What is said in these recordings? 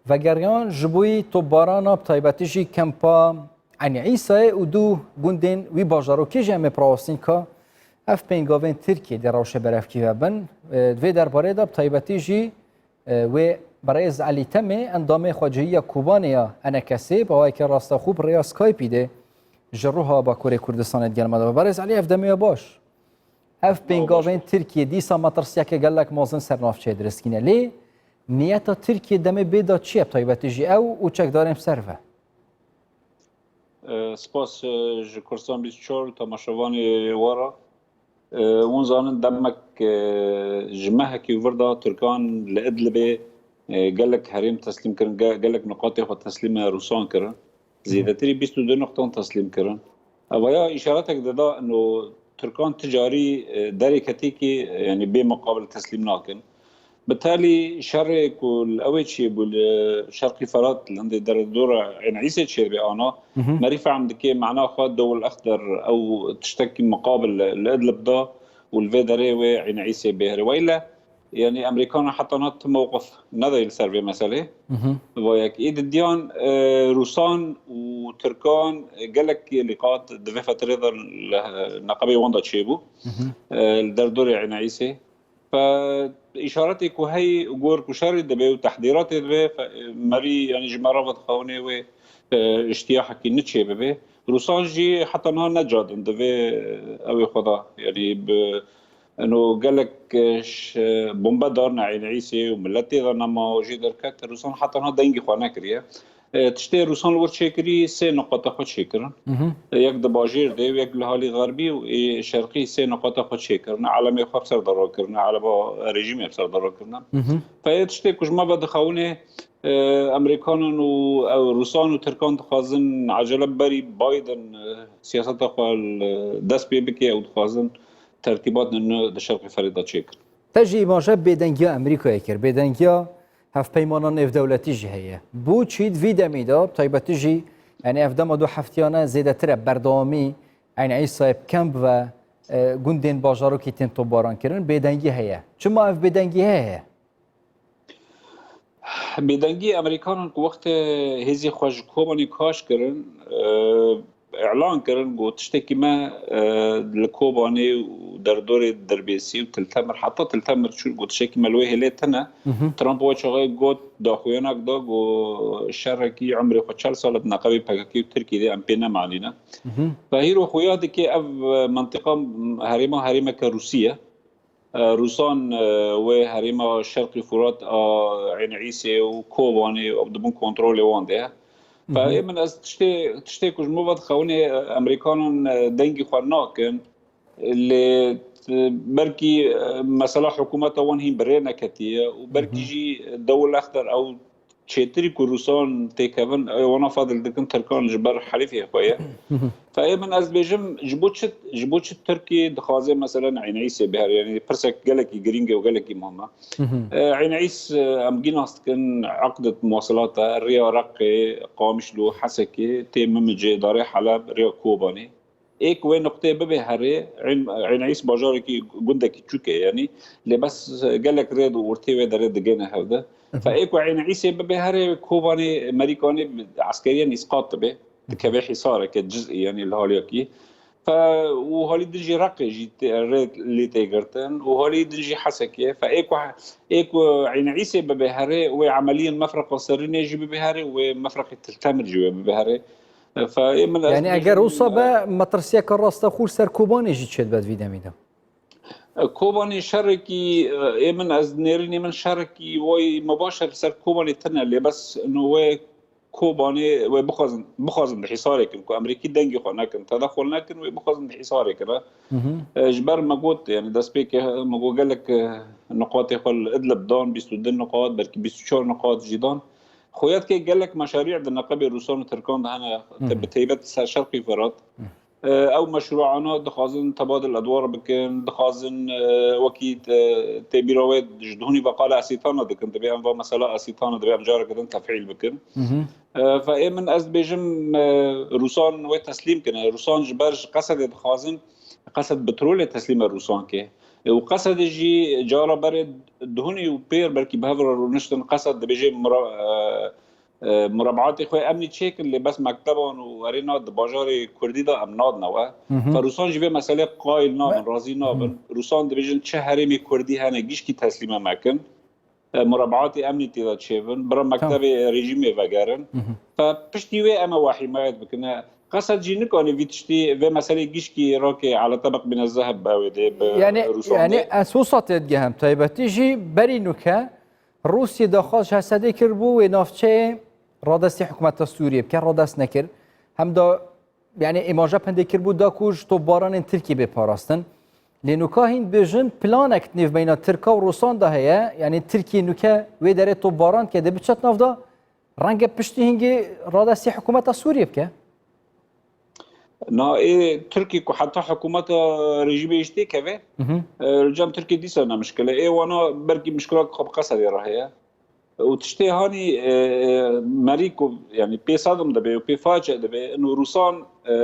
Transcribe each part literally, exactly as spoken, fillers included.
Vegeriyan ji bo topbarana bi taybetî jî kempa Enî Îsayê û du gundên wî bajarokê jî em ê birawestin ka ev pêngavên Tirkiyê dê rewşê berevkî ve bin. E, di vê derbarê de bi taybetî jî, e, wê Birêz Elî Temê endamê xwecihiya Kobanê ya E N K S'ê bi awayeke rasteqû bi rêya Skype'î de ji Ruha Bakurê Kurdistanê digel me de be. Birêz Elî, ev demê ya baş. Ev pêngavên Tirkiyê dîsa metirsiyeke gelek mezin ser navçeyê dirist kîne. Lê niyeta Tirkiyê demê bê de çi ye, bi taybetî jî ew û çekdarên bi ser ve? E, spas, e, ji Kurdistan bîst û çar û temaşevanê we re. E, hûn zanin demek, e, ji mehekî û vir de Tirkan li Idlibê, e, gelek herêm teslîm kirin, ge-, gelek niqatê xwe teslîm Rûsan kirin. Zêdetirî bîst û du niqtan teslîm kirin. Ev ya îşaretek dida, no Tirkan ti carî, e, derê ketîkî, e, yanî bê miqabil teslîm nakin. Bi telî şerê ku li ew ê çêbû li Şerqî Ferat, li hindê deredora Ên Îsê çêdibê ana, Hı hı. merî fehm dike, mena xwe Dewil Exder ew tiştekî miqabil li, li Idlib da û li vê derê wê Ên Îsê bêhre. Weyla, yanî Amerîkana heta niha ti mewqif nedayê li ser vê meselê. Hı hı. Va yek. Ê didiyan, e, Rûsan û Tirkan, e, gelek nîqat di vê fetirê de li, e, neqebê wan de çêbû. Hı hı. E, li derdorê Ên Îsê. Fe îşaretê ku hey gor ku şerê dibe û tehdîratê dibe, fe, merî, yanî ji me re ve dixewinê wê, e, îştiyahekî niçê bibe. Rûsan jî heta niha necadin divê, e, ew ê xwe da, yanî bi, eno gelek, e, ş-, bombe darine Ên Îsê û millet tê de nema û jê derket. Rûsan heta niha dengê xwe nekiriye. E, tiştê Rûsan li wir çêkirî sê niqata xwe çêkirin. Hı hı. E, yek di bajêr de, yek li halî xerbî û ê şerqî sê niqata xwe çêkirine. Elemê xwe bi ser de rakirine, elema rejîmê bi ser de rakirine. Hı hı. Fe yê tiştê ku ji me ve dixewinê, e, Amerîkanan û ew Rûsan û Tirkan dixwazin ecele berî Biden, e, siyaseta xwe li dest pê bike û dixwazin tertîbatên nû di Şerqê Ferê de çêkin. Te jî îmaje bêdengiya Amerîkayê kir, bêdengiya hevpeymana nêvdewletî jî heye. Bo çî di vî demî de, bi taybetî jî, yanî ev dema du heftiyan e, zêdetir e berdewamî Eyn Îsayê bi kemp ve, e, gundên bajarokî tên topbaran kirin, bêdengî heye. Çima ev bêdengî heye? Bêdengî Amerîkanan ku wextê hêzê xwe ji Kobanê kaş kirin, e, îlan kirin, got, tiştekî me, e, li Kobanê û derdorê Dirbêsî û Til Temir, heta Til Temir çû, got, tiştekî me li wê hêlê tune. Hı hı. Trump wê çaxê got, daxuyanek da, got, şerekî emrê xwe çel sal e di neqebê P K K û Tirkiyê de, em pê nemanîne. Hı hı. Fe hîro xuya dike ev, e, mentiqa herêma herêmeke Rûsî ye. E, Rûsan, e, wê herêma Şerqî Furat a Ên Îsê û Kobanê ew di bin kontrolê wan de ye. Hı hı. Fe ê min ez tiştê, tiştê ku ji min ve dixewinê, e, Amerîkanan, e, dengî xwe nakin. Lê, e, belkî, e, mesela hikûmeta wan hîn bi rê neketiye û belkî Hı hı. jî Dewil Exder ew çêtirî ku Rûsan têkevin, ew wana fadil dikin Tirkan ji ber helîfê xwe ye. Hı hı. Fe ê min ez dibêjim, ji bo çi, ji bo çi Tirkî dixwaze mesela Eyn Îsê bihere? Yanî pirsek gelekî girîng e û gelekî muhim e. Hı hı. E, Eyn Îs, e, em gînas dikin, eqdet muwasilat e, rêya Reqê, Qamişlo, Hesekê, tê Mimicê, darê Heleb, rêya Kobanê. Ê ku wê nuqtê bibe herê, Eyn, Eyn Îs bajarekî, gundekî çûk e, yanî, lê bes gelek rê di ortê wê derê digêne hevde. Hı hı. Fe ê ku Eyn Îsê bibe herê, Kobanê, Merîkanê bi eskeriyan îsqat dibe, dikeve hîsareke cizî, yanî li haliyekî. Fe û halî din jî Reqê jî tê, rê lê tê girtin û halî din jî Hesekê. Fe ê ku, ê ku Eyn Îsê bibe herê, wê emeliyên mefreqa Serînê jî bibe herê, wê mefreqê Til Temir jî wê bibe herê. Fe ê min ez Yanî eger dibêjim, wisa be, e, metirsiyeke rasteqû li ser Kobanê jî çêdibe di vî demî de. E, Kobanê şerekî, e, ê min ez nêrînê min şerekî way mebaş e li ser Kobanê tune, lê bes no wê Kobanê wê bixwazin, bixwazin di hîsarê kin ku Amerîkî dengê xwe nekin, tedexul nekin, wê bixwazin di hîsarê kin. Hı hı. E, ji ber me got, yanî destpêkê me got gelek, e, niqatê xwe li Idlib dan, bîst û du niqat, belkî bîst û çar niqat jî dan. Xuya dike gelek meşarî di neqebê Rûsan û Tirkan de hene, Hı hı. bi teybet ser Şerqî Firat. Hı. E, ew meşrûana dixwazin tebadil edwar bikin, dixwazin, e, wekî te-, tê bîra wê ji duhunî ve qala Esîtana dikin, dibê em va mesela Esîtana, dibê em careke din tefîl bikin. Hı hı. E, fe ê min ez dibêjim, e, Rûsan wê teslîm kine. Rûsan ji ber ji Qesedê dixwazin, Qesed bi trolê teslîme Rûsan ke. Û Qesedê jî cara berê duhunî û pêr belkî bi hev re rûniştin. Qesed dibêje mura-, e, e, murabaatê xwe emnî çêkin, lê bes mekteban û erêna di bajarê Kurdî de em nadine we. Hı hı. Fe Rûsan jî vê meselê qayil nabin, Me- razî nabin. Hı. Rûsan dibêjin çi herêmê Kurdî hene gişkî teslîme mekin. E, murabaatê emnî tê de çêbin, bira Tamam. mektebê rejîmê vegerin. Hı hı. Fe piştî wê em ê we himayet bikin. E, Qesed jî nikane vî tiştî, vê meselê gişkî rakê ala tebeq bîne zehb bi wê dê bi Yani, Rûsan yani dê. Ez wisa tê digehem taybetî jî berî nuke Rûsya daxwaz ji Hesedê kiribû wê navçeyê radestî hikûmeta Sûriyê bike, radest nekir. Hem da, yani, îmaja pendê kiribû da ku ji topbaranên Tirkiyê bê parastin. Lê nuka hîn dibêjin planek di nêv beyna Tirka û Rûsan de heye, yani Tirkiye nuke wê derê topbaran dike, dê biçet nav da renge piştî hingê radestî hikûmeta Sûriyê bike. Na ê Tirkî ku heta hikûmeta rejîmê jî têkeve, Hı hı. e, li cem Tirkî dîsa ne mişkil e. Ê wana belkî mişkila ku bi Qesedê re heye. Û tiştê hanî, e, e, merî ku, yani pê sedim dibe û pê face dibe, ino Rûsan, e,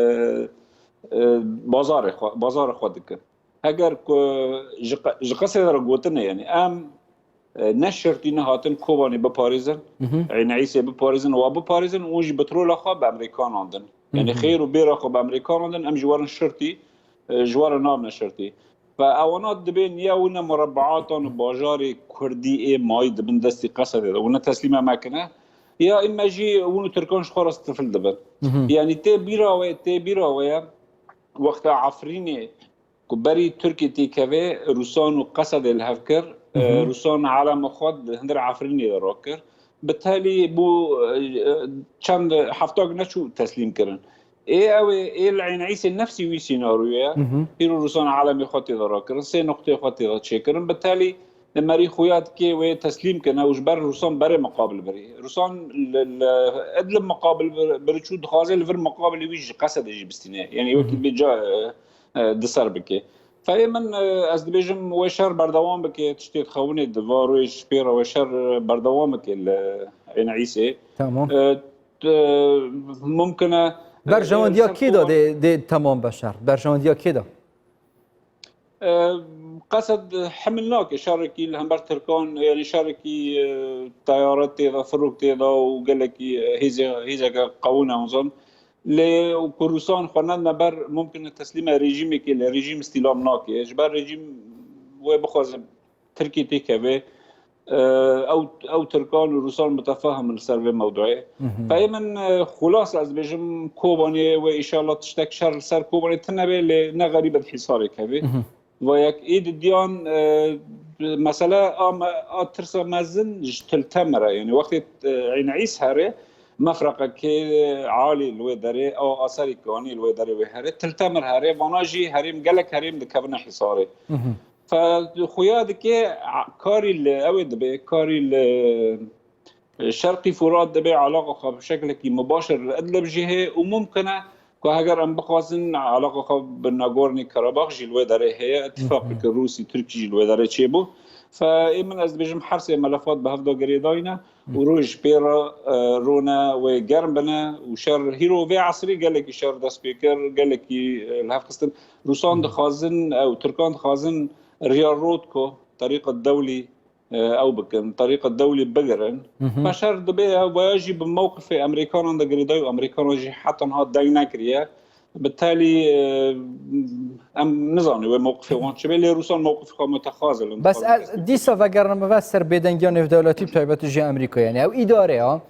e, bazarê xwe, bazarê xwe dikin. Heger ku ji qe-, ji Qesedê re gotine, yani em, e, ne şirtî nehatin Kobanê biparêzin, Hı hı. Eyn Îsê biparêzin, wa biparêzin û jî petrola xwe bi Emerîkanan din. Yani Hı hı. xêr û bêra xwe bi Emerîkanan din, em jî werin şirtî, e, ji we re nabine şirtî. Ve ewana dibên ya wine murebaatan û bajarê Kurdî ê mayî dibin destî Qesedê de, wine teslîme mekine, ya îme jî win û Tirkan ji xwe re stifil dibin. Hı hı. Yani tê bîra we, tê bîra we ye, wexta Efrînê ku berî Tirkiyê têkevê, Rûsan û Qesedê li hev kir. Hı hı. E, Rûsan alema xwe di hundir Efrînê de rakir. Bi telî bû, e, çend heftak neçû teslîm kirin. Ê ew ê, ê li Eyn Îsê nefsî wî sînaroye. Hı hı. Îro Rûsan alemê xwe tê de rakirin. Sê nuqtê xwe tê de çêkirin. Bi telî li merî xuya dikê wê teslîm kine û ji ber Rûsan berê miqabil birî. Rûsan li, li Idlib miqabil bir, bir çû dixwaze li vir miqabilê wî ji Qesedê jî bistîne. Yani wekî Hı hı. bê ca, e, e, di ser bike. Ferê min, e, ez dibêjim wê şer berdewam bike. Tiştê dixewinê di va rojê ji pê re wê şer, e, berdewam bike li Eyn Îsê. Tamam. E, t-, mumkin e, Berjewendiya e, kê de dê, dê temam be şer? Berjewendiya kê de? E, Qesed hemil nake şerekî li hember Tirkan, yani şerekî, e, teyare tê de, firok tê de û gelekî, e, hêzê-, hêzeke qewin e onzan. Lê ku Rûsan xwe nedime ber, mumkin e teslîme rejîmekê le, rejîm îstîlam nake. Ji ber rejîm wê bixwaze Tirkî têkeve, e, ew, ew Tirkan û Rûsan mutefahim in li ser vê mewduê. Mhm. Peyê min, e, xulas ez dibêjim Kobanê wê, îşallah tiştek şer li ser Kobanê tune be, lê ne xerîb in Hîsarê keve. Mhm. Ve yek ê di diyan, e, mesele a me-, a tirsa mezin ji Til Temir e. Yani wextê, e, Eyn Îs here, mefreqekê alî li wê derê, a Aserî Kanî li wê derê wê here, Til Temir here, vana jî herêm, gelek herêm dikevine Hîsarê. Mhm. Fe xuya dike a-, karî li ew ê dibe, karî li Şerqî Furat dibe alaqa xwe bi şeklekî mubaşir li Idlib jî heye û mumkin e ku heger em bixwazin alaqa xwe bi Nagorno Karabakh jî li wê derê heye, îtîfaqeke Rûsî Tirkî jî li wê derê çêbû. Fe ê min ez dibêjim her sê melefat bi hev de girêdayî ne û roj pê re, e, rûne wê germ bine û şer hîro vê esrî gelekî şer dest pê kir, gelekî, e, li hev xistin. Rûsan dixwazin, ew Tirkan dixwazin riya Rotko, Terîqa Dewlî, e, ew bikin, Terîqa Dewlî bigirin. Mhm. Fe şer dibe ew vaya jî bi mewqifê Emerîkanan de girêdayî û Emerîkanan jî heta niha deng nekiriye. Bi telî, e, em nizanin wê mewqifê wan çi be, lê Rûsan mewqifê xwe mutexazil in. Bes dixwazin ez dîsa vegerime ve ser bêdengiya nêvdewletî bi taybetî jî Emerîkayê. Yani ew îdareya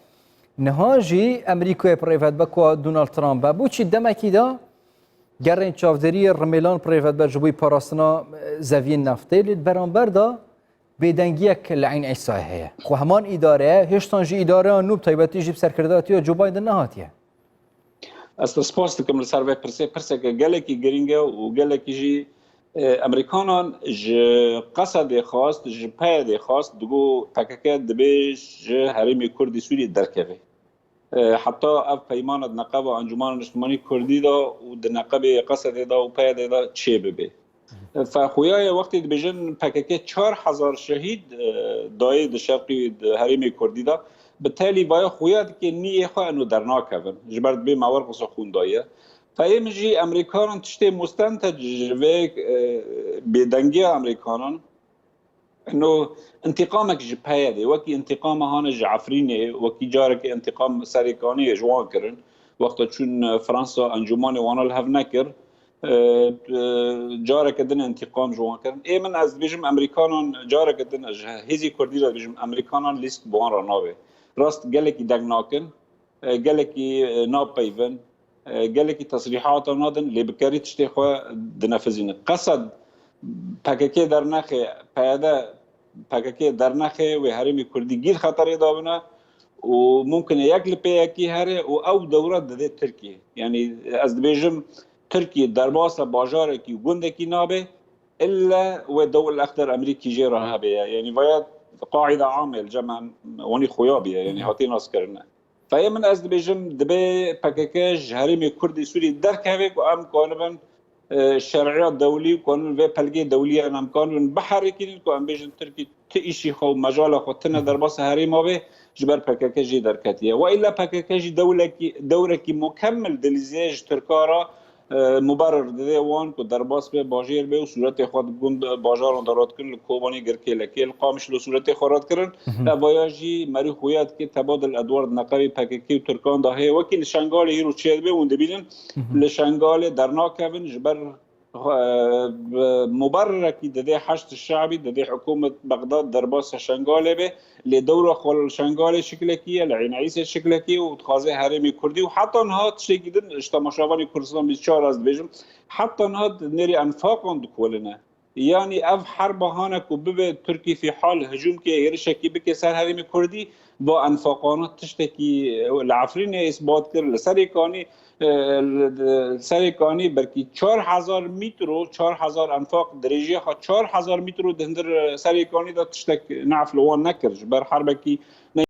niha jî Emerîkayê bi rêve dibe ku Donald Trump be. Bo çi demekî de gerên çavdêriyê rimêlan bi rêve dibe ji bo parastina, e, zeviyên neftê, lê di beramber de bêdengiyek li Eyn Îsayê heye. Xwe heman îdare, hêştan jî îdareya nû bi taybetî jî bi serkirdatiya Joe Biden nehatiye. Ez te spas dikim li ser vê pirsê. Pirseke gelekî girîng e û gelekî jî, e, Emerîkanan ji Qesedê xwest, ji P Y D'ê xwest, digo P K K dibê ji herêmê Kurdî Sûriyê derkeve. E, heta ev peymana di neqeba Encûmena Niştimanî Kurdî de û di neqebê Qesedê de û P Y D'ê de çê bibe. E, fe xuya ye wextê dibêjin P K K çar hezar şehîd, e, dayê di şerqî, di herêmê Kurdî de, bi telî vaya xuya dike niyê xwe eno dernakevin. Ji ber dibê me wer qisa xûn daye. Fehim jî Amerîkanan tiştê mustentec ji vê, e, bêdengiya Amerîkanan, ino, întîqamek ji P Y D'ê, wekî întîqama hane ji Efrînê, wekî carekê întîqam Serêkaniyê ji wan kirin. Wexta çûn, e, Fransa, encûmanê wana li hev nekir. E, e, careke din întîqam ji wan kirin. Ê min, ez dibêjim, Amerîkanan careke din, ji hêzî Kurdî re dibêjim, Amerîkanan lîst bi wan re nabe. Rast gelekî deng nakin, e, gelekî, e, napeyvin, e, gelekî tesrîhata nadin, lê bi kerî tiştê xwe dinefizînin. Qesed P K K dernexe, P Y D P K K dernexe wê herêmê Kurdî gîl xeterê dabine û mumkin e yek li pê yekî here û ew dewra dide Tirkiyê. Yanî ez dibêjim, Tirkiye derbasa bajarekî û gundekî nabe, ille wê Dewil Exder Emerîkî jê re hebe ye. Yanî vaya qaîda am e, li cem em, wanî xuya bûye, yanî hatî naskirine. Feyê min, ez dibêjim, dibe P K K ji herêmê Kurd ê Sûriyê derkeve ku em kanibin, e, şer'iya dewlî û kanibin vê pelgê dewlî em kanibin biherikînin ku em bêjin Tirkî ti îşî xwe û mecala xwe tine derbasa herêma bê, ji ber P K K jê derketiye. Wa îlla P K K jî dewlekî, dewrekî mukemmel dilîzê ji Tirka re, e, muberir dide wan ku derbas be, bajêr be û sûretê xwe di gund, bajaran de radikirin, li Kobanê, Girkê, Lekê, li Qamişlo sûretê xwe radikirin. Mhm. Ev vaya jî merî xuya dike tebadil edwar di neqebê P K K û Tirkan de heye. Wekî li Şengalê îro çêdibe, hûn dibînin, mhm, li Şengalê dernakevin ji ber, e, muberekî dide Heşd Şe'bî, dide hikûmet Bexdad derbasa Şengalê be. Lê dewra xwe li Şengalê şiklekî ye, li Eyn Îsê şiklekî û dixwaze herêmê Kurdî û heta niha tiştekî din ji temaşevanê Kurdistan bîst çar ez dibêjim, heta niha di nêrê enfaqan dikoline. Yanî ev herba hane ku bibe Tirkî fî hal hicûmkê, êrişekî bike ser herêmê Kurdî, va enfaqana tiştekî li Efrînê îsbat kir, li Serêkanî, e, li, di Serêkanî belkî çar hezar mîtro, çar hezar enfaq dirêjiya xwe çar hezar mîtro di hundir Serêkanî de tiştek nef li wan nekir. Ji ber herbekî